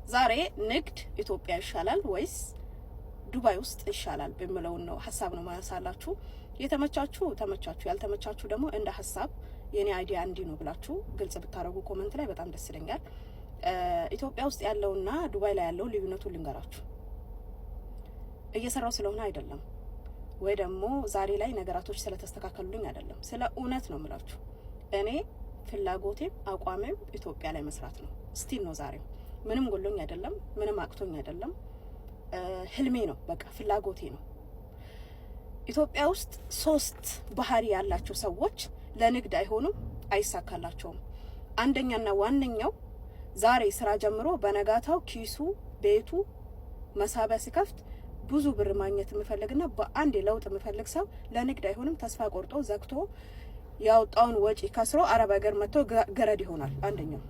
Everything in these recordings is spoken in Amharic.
ዛሬ ንግድ ኢትዮጵያ ይሻላል ወይስ ዱባይ ውስጥ ይሻላል በሚለውን ነው ሀሳብ ነው ማነሳላችሁ። የተመቻችሁ ተመቻችሁ፣ ያልተመቻችሁ ደግሞ እንደ ሀሳብ የኔ idea እንዲህ ነው ብላችሁ ግልጽ ብታደርጉ comment ላይ በጣም ደስ ይለኛል። ኢትዮጵያ ውስጥ ያለውና ዱባይ ላይ ያለው ልዩነቱን ልንገራችሁ። እየሰራው ስለሆነ አይደለም ወይ ደግሞ ዛሬ ላይ ነገራቶች ስለተስተካከሉልኝ አይደለም። ስለ እውነት ነው የምላችሁ። እኔ ፍላጎቴም አቋሜም ኢትዮጵያ ላይ መስራት ነው። Still ነው ዛሬው። ምንም ጎሎኝ አይደለም፣ ምንም አቅቶኝ አይደለም። ህልሜ ነው፣ በቃ ፍላጎቴ ነው። ኢትዮጵያ ውስጥ ሶስት ባህሪ ያላቸው ሰዎች ለንግድ አይሆኑም፣ አይሳካላቸውም። አንደኛና ዋነኛው ዛሬ ስራ ጀምሮ በነጋታው ኪሱ ቤቱ መሳቢያ ሲከፍት ብዙ ብር ማግኘት የምፈልግና በአንድ ለውጥ የምፈልግ ሰው ለንግድ አይሆንም። ተስፋ ቆርጦ ዘግቶ ያወጣውን ወጪ ከስሮ አረብ ሀገር መጥቶ ገረድ ይሆናል። አንደኛው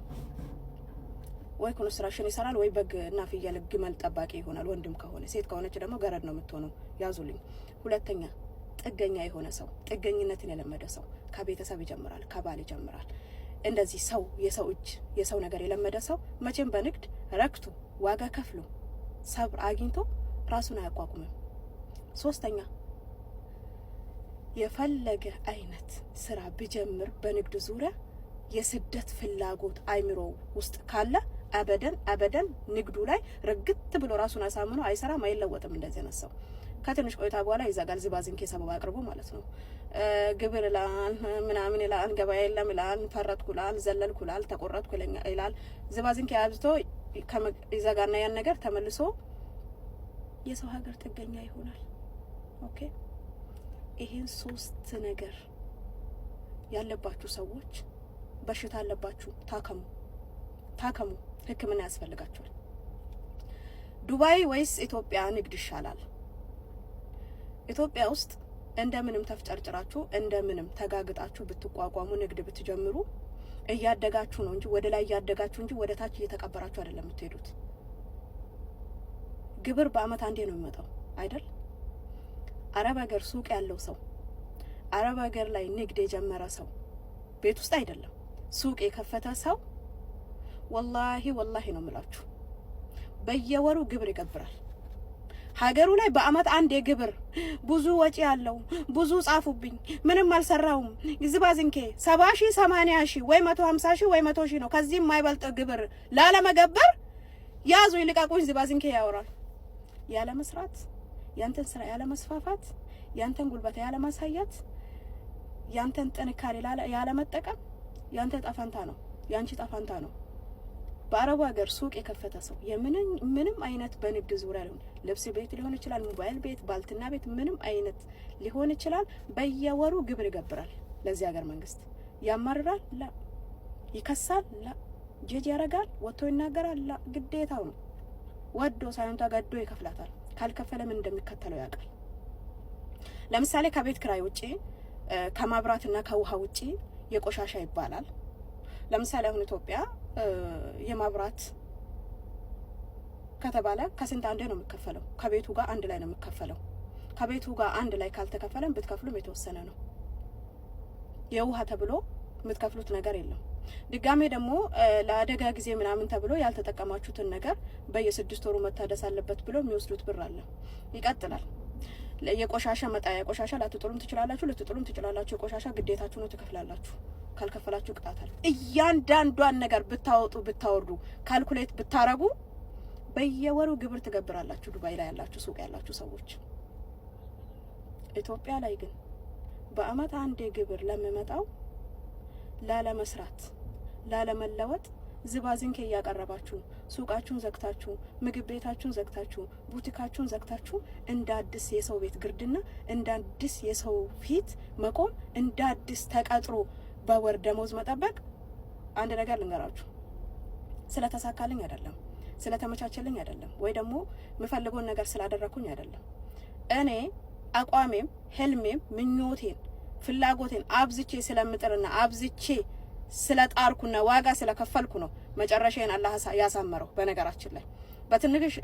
ወይ construction ይሰራል ወይ በግ እና ፍየል ግመል ጠባቂ ይሆናል። ወንድም ከሆነ፣ ሴት ከሆነች ደግሞ ገረድ ነው የምትሆነው። ያዙልኝ። ሁለተኛ ጥገኛ የሆነ ሰው፣ ጥገኝነትን የለመደ ሰው ከቤተሰብ ይጀምራል፣ ከባል ይጀምራል። እንደዚህ ሰው የሰው እጅ የሰው ነገር የለመደ ሰው መቼም በንግድ ረክቶ ዋጋ ከፍሎ ሰብር አግኝቶ ራሱን አያቋቁምም። ሶስተኛ የፈለገ አይነት ስራ ቢጀምር በንግድ ዙሪያ የስደት ፍላጎት አይምሮ ውስጥ ካለ አበደን አበደን ንግዱ ላይ ርግት ብሎ ራሱን አሳምኖ አይሰራም፣ አይለወጥም። እንደዚህ አይነት ሰው ከትንሽ ቆይታ በኋላ ይዘጋል። ዝባዝንኬ ሰበብ አቅርቦ ማለት ነው። ግብር ይላል፣ ምናምን ይላል፣ ገበያ የለም ይላል፣ ፈረጥኩ ይላል፣ ዘለልኩ ይላል፣ ተቆረጥኩ ይላል። ዝባዝንኬ አብዝቶ ይዘጋና ያን ነገር ተመልሶ የሰው ሀገር ጥገኛ ይሆናል። Okay፣ ይሄን ሶስት ነገር ያለባችሁ ሰዎች በሽታ አለባችሁ፣ ታከሙ፣ ታከሙ። ሕክምና ያስፈልጋችኋል። ዱባይ ወይስ ኢትዮጵያ ንግድ ይሻላል? ኢትዮጵያ ውስጥ እንደምንም ተፍጨርጭራችሁ እንደምንም ተጋግጣችሁ ብትቋቋሙ ንግድ ብትጀምሩ እያደጋችሁ ነው እንጂ ወደ ላይ እያደጋችሁ እንጂ ወደ ታች እየተቀበራችሁ አይደለም የምትሄዱት። ግብር በአመት አንዴ ነው የሚመጣው አይደል? አረብ ሀገር ሱቅ ያለው ሰው፣ አረብ ሀገር ላይ ንግድ የጀመረ ሰው፣ ቤት ውስጥ አይደለም ሱቅ የከፈተ ሰው፣ ወላሂ ወላሂ ነው የምላችሁ በየወሩ ግብር ይገብራል። ሀገሩ ላይ በአመት አንድ የግብር ብዙ ወጪ ያለው ብዙ ጻፉብኝ፣ ምንም አልሰራውም፣ ዝባዝንኬ 70,000 80,000 ወይ 150,000 ወይ 100,000 ነው። ከዚህም የማይበልጥ ግብር ላለመገበር ያዙ ይልቀቁኝ፣ ዝባዝንኬ ያወራል። ያለ መስራት፣ ያንተን ስራ ያለ መስፋፋት፣ ያንተን ጉልበት ያለ ማሳየት፣ ያንተን ጥንካሬ ያለ መጠቀም ያንተ ጣፈንታ ነው፣ ያንቺ ጣፈንታ ነው። በአረቡ ሀገር ሱቅ የከፈተ ሰው ምንም አይነት በንግድ ዙሪያ ሊሆን ልብስ ቤት ሊሆን ይችላል፣ ሞባይል ቤት፣ ባልትና ቤት፣ ምንም አይነት ሊሆን ይችላል። በየወሩ ግብር ይገብራል ለዚህ ሀገር መንግስት። ያማርራል? لا። ይከሳል? لا። ጀጅ ያደርጋል? ወጥቶ ይናገራል? لا። ግዴታው ነው። ወዶ ሳይሆን ተገዶ ይከፍላታል። ካልከፈለ ምን እንደሚከተለው ያውቃል። ለምሳሌ ከቤት ክራይ ውጪ፣ ከማብራትና ከውሃ ውጪ የቆሻሻ ይባላል። ለምሳሌ አሁን ኢትዮጵያ የማብራት ከተባለ ከስንት አንዴ ነው የሚከፈለው። ከቤቱ ጋር አንድ ላይ ነው የሚከፈለው። ከቤቱ ጋር አንድ ላይ ካልተከፈለም ብትከፍሉም የተወሰነ ነው። የውሃ ተብሎ የምትከፍሉት ነገር የለም። ድጋሜ ደግሞ ለአደጋ ጊዜ ምናምን ተብሎ ያልተጠቀማችሁትን ነገር በየ6 ወሩ መታደስ አለበት ብሎ የሚወስዱት ብር አለ። ይቀጥላል። የቆሻሻ መጣያ፣ የቆሻሻ ላትጥሉም ትችላላችሁ፣ ልትጥሉም ትችላላችሁ። የቆሻሻ ግዴታችሁ ነው፣ ትከፍላላችሁ። ካልከፈላችሁ ቅጣት አለ። እያንዳንዷን ነገር ብታወጡ ብታወርዱ calculate ብታረጉ በየወሩ ግብር ትገብራላችሁ። ዱባይ ላይ ያላችሁ ሱቅ ያላችሁ ሰዎች። ኢትዮጵያ ላይ ግን በአመት አንዴ ግብር ለሚመጣው ላለመስራት ላለመለወጥ ዝባዝንኬ እያቀረባችሁ ሱቃችሁን ዘግታችሁ፣ ምግብ ቤታችሁን ዘግታችሁ፣ ቡቲካችሁን ዘግታችሁ እንደ አዲስ የሰው ቤት ግርድና፣ እንደ አዲስ የሰው ፊት መቆም፣ እንደ አዲስ ተቀጥሮ በወር ደሞዝ መጠበቅ። አንድ ነገር ልንገራችሁ፣ ስለተሳካልኝ አይደለም፣ ስለተመቻቸልኝ አይደለም፣ ወይ ደግሞ የምፈልገውን ነገር ስላደረኩኝ አይደለም። እኔ አቋሜም ህልሜም ምኞቴን ፍላጎቴን አብዝቼ ስለምጥርና አብዝቼ ስለጣርኩና ዋጋ ስለከፈልኩ ነው መጨረሻዬን አላህ ያሳመረው። በነገራችን ላይ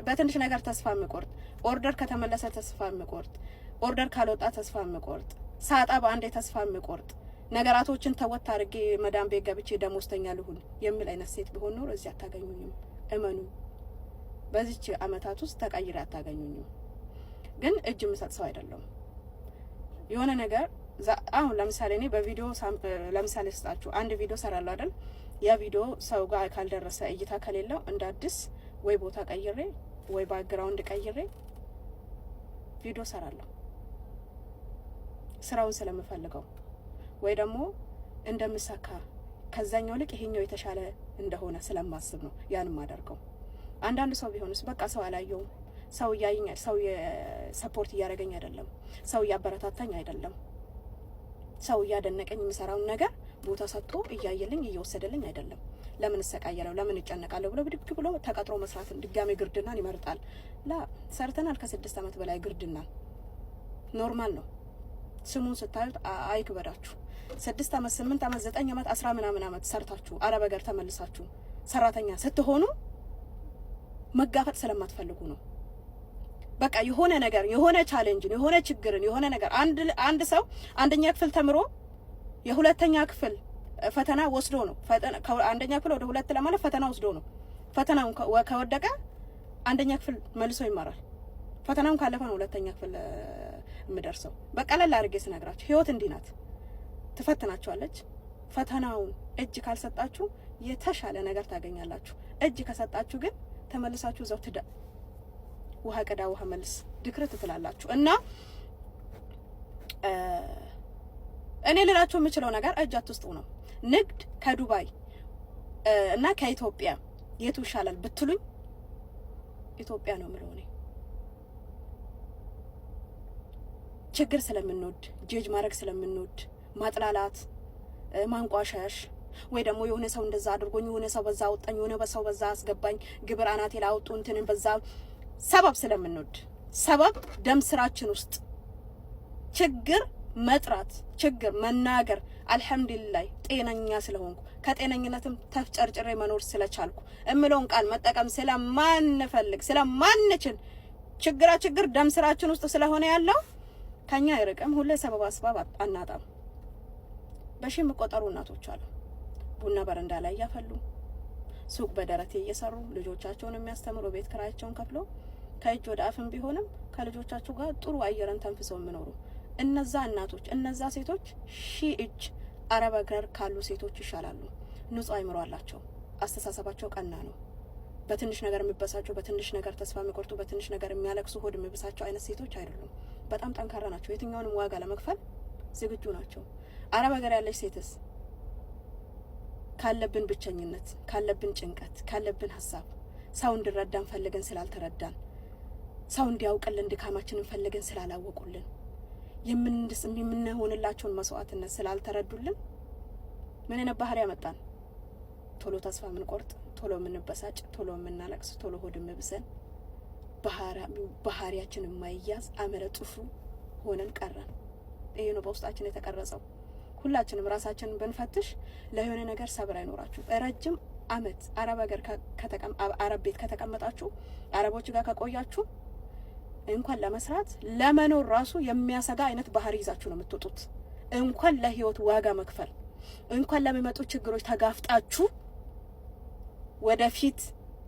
በትንሽ ነገር ተስፋ የምቆርጥ፣ order ከተመለሰ ተስፋ የምቆርጥ፣ order ካልወጣ ተስፋ የምቆርጥ፣ ሳጣ በአንዴ ተስፋ የምቆርጥ፣ ነገራቶችን ተወት አድርጌ መዳም ቤት ገብቼ ደሞዝተኛ ልሁን የሚል አይነት ሴት ቢሆን ኖሮ እዚህ አታገኙኝም። እመኑ። በዚች አመታት ውስጥ ተቀይሬ አታገኙኝም። ግን እጅ የምሰጥ ሰው አይደለሁም። የሆነ ነገር አሁን ለምሳሌ እኔ በቪዲዮ ለምሳሌ ስጣችሁ አንድ ቪዲዮ ሰራለሁ አይደል? ያ ቪዲዮ ሰው ጋር ካልደረሰ፣ እይታ ከሌለው፣ እንደ አዲስ ወይ ቦታ ቀይሬ ወይ background ቀይሬ ቪዲዮ ሰራለሁ፣ ስራውን ስለምፈልገው ወይ ደግሞ እንደምሰካ ከዛኛው ልቅ ይሄኛው የተሻለ እንደሆነ ስለማስብ ነው ያን ማደርገው። አንዳንድ ሰው ቢሆንስ በቃ ሰው አላየውም፣ ሰው እያየኝ፣ ሰው support እያደረገኝ አይደለም፣ ሰው እያበረታታኝ አይደለም፣ ሰው እያደነቀኝ፣ የምሰራውን ነገር ቦታ ሰጥቶ እያየልኝ እየወሰደልኝ አይደለም። ለምን እሰቃያለሁ? ለምን እጨነቃለሁ? ብሎ ብድግ ብሎ ተቀጥሮ መስራትን፣ ድጋሜ ግርድናን ይመርጣል። ላ ሰርተናል ከ6 አመት በላይ ግርድና normal ነው። ስሙን ስታዩት አይክበዳችሁ። 6 አመት፣ 8 አመት፣ 9 አመት፣ አስራ ምናምን አመት ሰርታችሁ አረብ ሀገር ተመልሳችሁ ሰራተኛ ስትሆኑ መጋፈጥ ስለማትፈልጉ ነው። በቃ የሆነ ነገር፣ የሆነ ቻሌንጅን፣ የሆነ ችግርን፣ የሆነ ነገር፣ አንድ ሰው አንደኛ ክፍል ተምሮ የሁለተኛ ክፍል ፈተና ወስዶ ነው፣ አንደኛ ክፍል ወደ ሁለት ለማለት ፈተና ወስዶ ነው። ፈተናውን ከወደቀ አንደኛ ክፍል መልሶ ይማራል። ፈተናውን ካለፈ ነው ሁለተኛ ክፍል የምደርሰው። በቀለል አድርጌ ስነግራችሁ ህይወት እንዲህ ናት። ትፈትናችኋለች። ፈተናውን እጅ ካልሰጣችሁ የተሻለ ነገር ታገኛላችሁ። እጅ ከሰጣችሁ ግን ተመልሳችሁ እዛው ትዳ ውሃ ቅዳ ውሃ መልስ ድክርት ትላላችሁ። እና እኔ ልላችሁ የምችለው ነገር እጅ አትስጡ ነው። ንግድ ከዱባይ እና ከኢትዮጵያ የቱ ይሻላል ብትሉኝ ኢትዮጵያ ነው የምለው እኔ። ችግር ስለምንወድ፣ judge ማድረግ ስለምንወድ፣ ማጥላላት፣ ማንቋሸሽ ወይ ደግሞ የሆነ ሰው እንደዛ አድርጎኝ፣ የሆነ ሰው በዛ አወጣኝ፣ የሆነ ሰው በዛ አስገባኝ፣ ግብር አናቴ ላወጡ እንትንን በዛ ሰበብ ስለምንወድ፣ ሰበብ ደም ስራችን ውስጥ ችግር መጥራት፣ ችግር መናገር፣ አልሐምዱሊላህ ጤነኛ ስለሆንኩ፣ ከጤነኝነትም ተፍጨርጭሬ መኖር ስለቻልኩ እምለውን ቃል መጠቀም ስለማንፈልግ፣ ስለማንችል፣ ችግራ ችግር ደም ስራችን ውስጥ ስለሆነ ያለው ከኛ አይርቅም። ሁሌ ሰበብ አስባብ አናጣም። በሺ የሚቆጠሩ እናቶች አሉ ቡና በረንዳ ላይ እያፈሉ፣ ሱቅ በደረቴ እየሰሩ፣ ልጆቻቸውን የሚያስተምሩ፣ ቤት ኪራያቸውን ከፍለው ከእጅ ወደ አፍም ቢሆንም ከልጆቻቸው ጋር ጥሩ አየርን ተንፍሰው የሚኖሩ። እነዛ እናቶች፣ እነዛ ሴቶች ሺ እጅ አረብ ሀገር ካሉ ሴቶች ይሻላሉ። ንጹህ አይምሮ አላቸው። አስተሳሰባቸው ቀና ነው። በትንሽ ነገር የሚበሳጩ፣ በትንሽ ነገር ተስፋ የሚቆርጡ፣ በትንሽ ነገር የሚያለቅሱ፣ ሆድ የሚብሳቸው አይነት ሴቶች አይደሉም። በጣም ጠንካራ ናቸው። የትኛውንም ዋጋ ለመክፈል ዝግጁ ናቸው። አረብ ሀገር ያለች ሴትስ ካለብን ብቸኝነት፣ ካለብን ጭንቀት፣ ካለብን ሀሳብ፣ ሰው እንዲረዳን ፈልገን ስላልተረዳን፣ ሰው እንዲያውቅልን ድካማችንን ፈልገን ስላላወቁልን፣ የምንሆንላቸውን መስዋዕትነት ስላልተረዱልን ምን አይነት ባህሪ ያመጣን? ቶሎ ተስፋ የምንቆርጥ፣ ቶሎ የምንበሳጭ፣ ቶሎ የምናለቅስ፣ ቶሎ ሆድ የምብሰን፣ ባህሪያችን የማይያዝ አመለ ጥፉ ሆነን ቀረን። ይሄ ነው በውስጣችን የተቀረጸው። ሁላችንም ራሳችንን ብንፈትሽ ለየሆነ ነገር ሰብር አይኖራችሁ። ረጅም አመት አረብ ሀገር አረብ ቤት ከተቀመጣችሁ፣ አረቦች ጋር ከቆያችሁ እንኳን ለመስራት ለመኖር ራሱ የሚያሰጋ አይነት ባህሪ ይዛችሁ ነው የምትወጡት። እንኳን ለህይወት ዋጋ መክፈል፣ እንኳን ለሚመጡ ችግሮች ተጋፍጣችሁ ወደፊት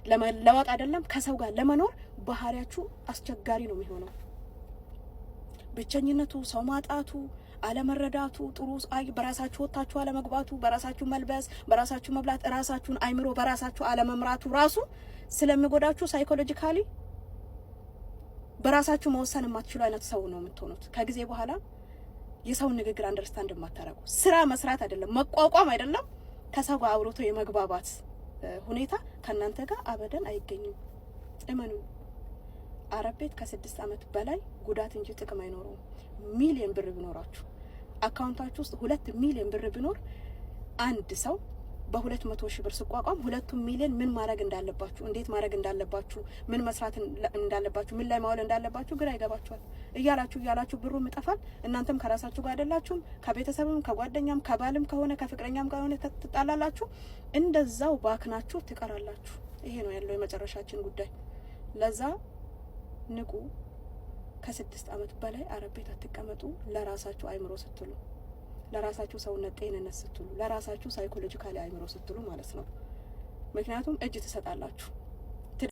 ለመለወጥ አይደለም ከሰው ጋር ለመኖር ባህሪያችሁ አስቸጋሪ ነው የሚሆነው። ብቸኝነቱ፣ ሰው ማጣቱ፣ አለመረዳቱ፣ ጥሩ አይ በራሳችሁ ወጥታችሁ አለመግባቱ፣ በራሳችሁ መልበስ፣ በራሳችሁ መብላት፣ ራሳችሁን አይምሮ በራሳችሁ አለመምራቱ ራሱ ስለሚጎዳችሁ psychologically በራሳችሁ መወሰን የማትችሉ አይነት ሰው ነው የምትሆኑት። ከጊዜ በኋላ የሰውን ንግግር understand የማታረጉ፣ ስራ መስራት አይደለም፣ መቋቋም አይደለም፣ ከሰው ጋር አብሮቶ የመግባባት ሁኔታ ከእናንተ ጋር አበደን አይገኝም። እመኑ። አረብ ቤት ከ6 አመት በላይ ጉዳት እንጂ ጥቅም አይኖረውም። ሚሊየን ብር ቢኖራችሁ፣ አካውንታችሁ ውስጥ 2 ሚሊዮን ብር ቢኖር፣ አንድ ሰው በ200,000 ብር ስቋቋም 2ቱ ሚሊዮን ምን ማድረግ እንዳለባችሁ፣ እንዴት ማድረግ እንዳለባችሁ፣ ምን መስራት እንዳለባችሁ፣ ምን ላይ ማዋል እንዳለባችሁ ግራ ይገባችኋል። እያላችሁ እያላችሁ ብሩም ይጠፋል። እናንተም ከራሳችሁ ጋር አይደላችሁም። ከቤተሰብም ከጓደኛም ከባልም ከሆነ ከፍቅረኛም ከሆነ ትጣላላችሁ። እንደዛው ባክናችሁ ትቀራላችሁ። ይሄ ነው ያለው የመጨረሻችን ጉዳይ። ለዛ ንቁ። ከ6 አመት በላይ አረብ ቤት አትቀመጡ። ለራሳችሁ አይምሮ ስትሉ፣ ለራሳችሁ ሰውነት ጤንነት ስትሉ፣ ለራሳችሁ psychologically አይምሮ ስትሉ ማለት ነው። ምክንያቱም እጅ ትሰጣላችሁ።